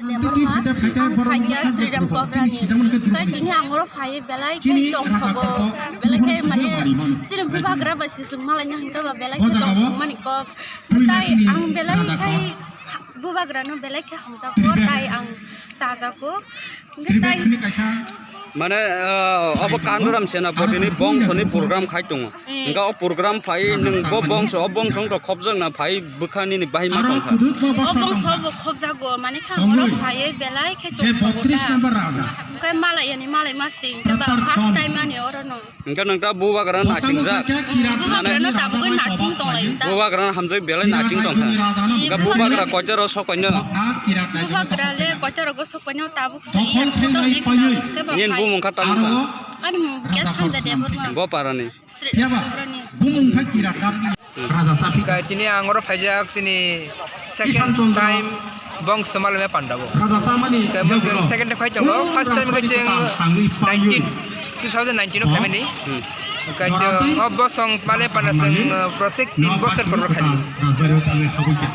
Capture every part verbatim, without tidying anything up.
Debbarma, ang khaikya Sridham Kobrani. Kai tini ang oro phai belai khe tongthogo, belai khe mane chini bubagra bai sisung malai nang khe ba belai khe tongthok mani kok. Tai ang belai khai bubagra no belai khe hamjago, tai ang chajago. Tai Mane, ah, obo Kanduram Senapati ni bongso ni program khai tongo. Hwnkhe o program phai nwng bo bongso, o bongso wngkha khopjak na phai bwkha nini bahai ma tongkha. O bongso bo khopjago, mane kha oro phaiwi belai khe tongkha. Hwnkhe malai yani malai ma sing, hwnkhe ba first time ani oro no. Hwnkhe nwng ta bubagra nasingjak. Bubagra no tabugwi nasing tonglai ta. Bubagra no hamjak belai nasing tongkha. Hwnkhe bubagra koitaro sok paino. Bubagra le koitaro go sok paino tabuk. Nini bumung kha tabuk kha? Ani mung khe Sanjay Debbarma. Bo parani? Sri Debbarma ni. Kai tini ang oro phaijak chini second time bongso malai panda bo. Kai bo chwng second time khai tongo, first time khai chwng nineteen, two thousand nineteen o khaimani. Hmm. Kai o bosong malai panda chwng, uh, protek tin bosor por khai.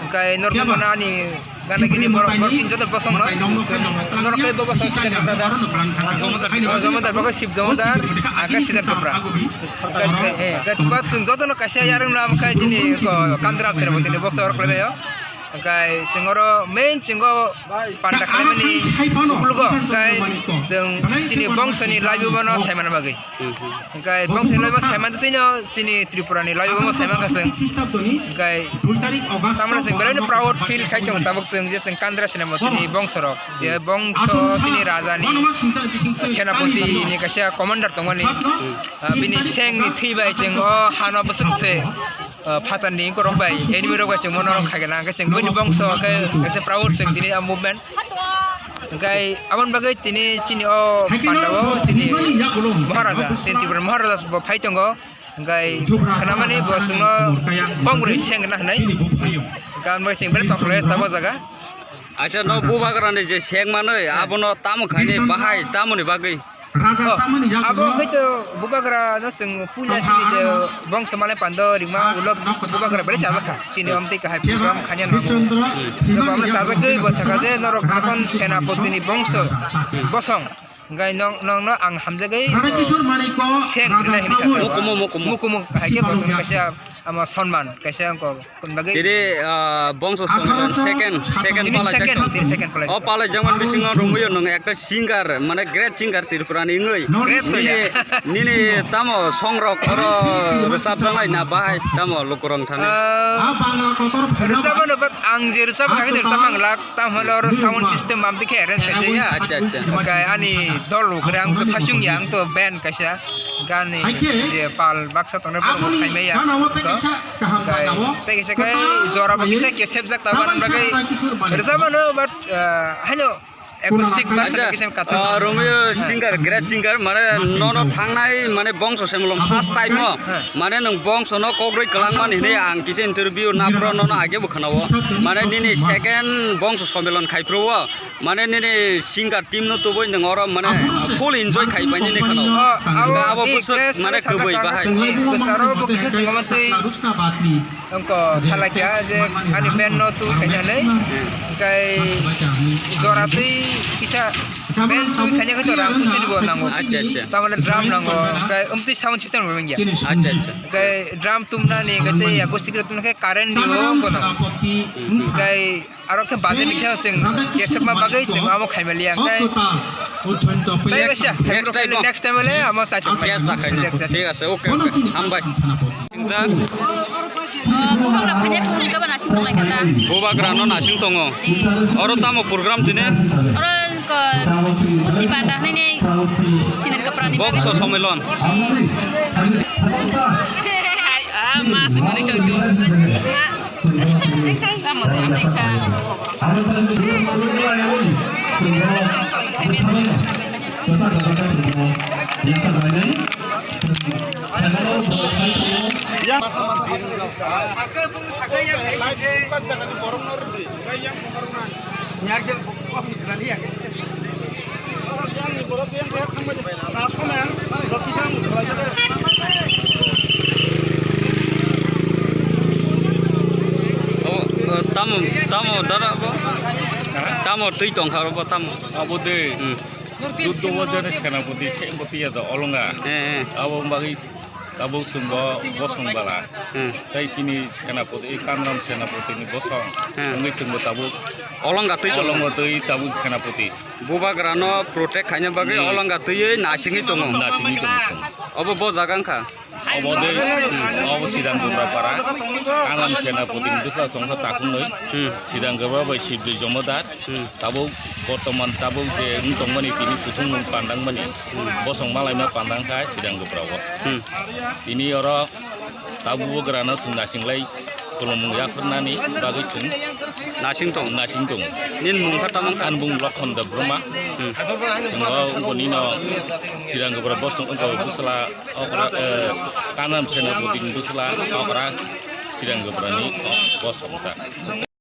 Kai norok mano ani Gana gini borok, borok tin joto bosong no. Norok kai bo bosong sida brother. Jomodar, bosong Sib Jomodar, aga sida topra. Eh, gat ba chwng joto no kaisa yarung no am kai jini ko Kanduram Senapati ni bosong orok lebe yo. Kai singoro main chingo panda khlaimani ukulugo kai chwng chini bongso ni laibu bono saimana bagwi. Hwnkhe bongso ni loibo saiman twi no chini Tripura ni loibo saiman kha chwng. Hwnkhe tamoni chwng belai no proud feel khai tongo tabuk chwng je chwng Kanduram Senapati ni bongso rok, je bongso chini raja ni Senapati ni kaisa commander tongmani, ah, bini seng ni thwi bai chwng o hano bwswk se, ah, phatar ni borok bai enemy rok bai chwng bono rok khai gana, hwnkhe chwng bini bongso khe kaisa proud chwng tini a movement. Hwnkhe aboni bagwi tini chini o panda o chini Maharaja, chini Tripura Maharaja bo phai tongo. Hwnkhe khnamani bo chwngno bongbrwi seng gana hwnwi. Hwnkhe aboni bagwi chwng belai tongthok lai tamo jaga. Acha, no bubagra ni je seng manwi abono tamo khaini bahai tamoni bagwi? Abo hwnkhe to bubagra no chwng puila chini je bongso malai pando rima ulo bubagra belai chajak kha. Chini omtwi kahai program khanya nango. Tei bo amno sajagwi bo saka je norok jokhon Senapati ni bongso bosong, hwnkhe nong, nongno ang hamjagwi, oh, seng rwnai hinwi sakha. Mukumu, mukumu. Mukumu hai khe bosong kaisa, ama sonman kaisa wngkha. Tini, ah, bongso sonman second, second palai second, tini second palai. O palai jangman bisingo rwmwi nwng ekta singer, mane great singer Tripura ni wngwi. Great to ya. Nini tamo songrok oro rwchapjaknai na bahai tamo lukurok thani? Ah, rwchapmano, but ang je rwchapmani rwchapmang lak, tamo hwnle oro sound system amtwi khe arrange khaijak ya. Acha, acha. Hwnkhe ani dol rok khe ang to sachung ya, ang to band kaisa gani je pal baksa tongnai borok khaimai ya. Tei kaisa khe jora bo kisa kesepjak tabuk ani bagwi rwchapmano, but, ah, haino Acoustic version. Acha, kisa kata. Ah, Romeo singer, great singer, mane nono thangnai, mane bongso semlong first time o, mane nwng bongso no kok rwi kwlangmani hinwi ang kisa interview naphro nono age bo khwnao, mane nini second bongso sommelon khai phuru o, mane nini singer team no tubui nwng oro mane full enjoy khai pai nini khwnao. Oh, abo bwswk mane kwbwi bahai. Kwcharo bo kisa swngo mantwi. Wngkha salai kha je ani band no twi khaina hinwi, hwnkhe jora twi kisa band twi khaina khe to rang kusini bo nango. Acha, acha. Tamoni drum nango, hwnkhe umtwi sound system bo wngya. Acha, acha. Hwnkhe drum tumnani, hwnkhe tei acoustic rok tumnai khe current ni bo wngkha nango. Hwnkhe Aro khe budget ni khe chwng kesepma bagwi chwng amo khaimaliya, hwnkhe tei kaisa next time, next time le amo chaithok. Thik ase, okay, okay. Hambai. Singjak. Bubagra phanya phone khe ba nasing tonglai kha ta. Bubagra no nasing tongo. Oro tamo program tini? Oro ko Pusti Panda hwnwi sinani kaprani bongso sommelon. Ah, ma se mani tong. Oh, eh, tamo, tamo, dara bo. Tamo twi tongkha oro bo tamo. Abo de. Hmm. Juddo bo jani senapoti se bo tiya do olonga. Eh, eh. Abo bagwi abo chwngbo bosong bala. Hmm. Tai sini senapoti, Kanram senapoti ni bosong. Hmm. Wngwi chwngbo tabuk. Olonga twi tong. Olonga twi tabuk senapoti. Bubagrano protect khaina bagwi Hmm. olonga twiwi nasingwi tongo. Nasingwi tongo. Obo bo jaga wngkha. Obo de, obo Sidang Gobra para. Kanam Senapoti ni bwsla songkha takhumnwi. Hmm. Sidang Gobra bai Sibri Jomodar. Hmm. Tabuk bortoman tabuk je wng tongmani tini kuthung pandangmani. Hmm. Bosong malaima pandang kha Sidang Gobra o. Hmm. Tini oro tabuk bubagrano chwng nasinglai khulumung yapharnani bagwi chwng Nasing tong. Nasing tong. Nini mung kha tamo wngkha? Ani bung Lokhon Debbarma. Hmm. Chwng o boni no Sidang Gobra bosong wngkha bwsla okra, eh, Kanam Senapoti ni bwsla okra Sidang Gobra ni bosong ta.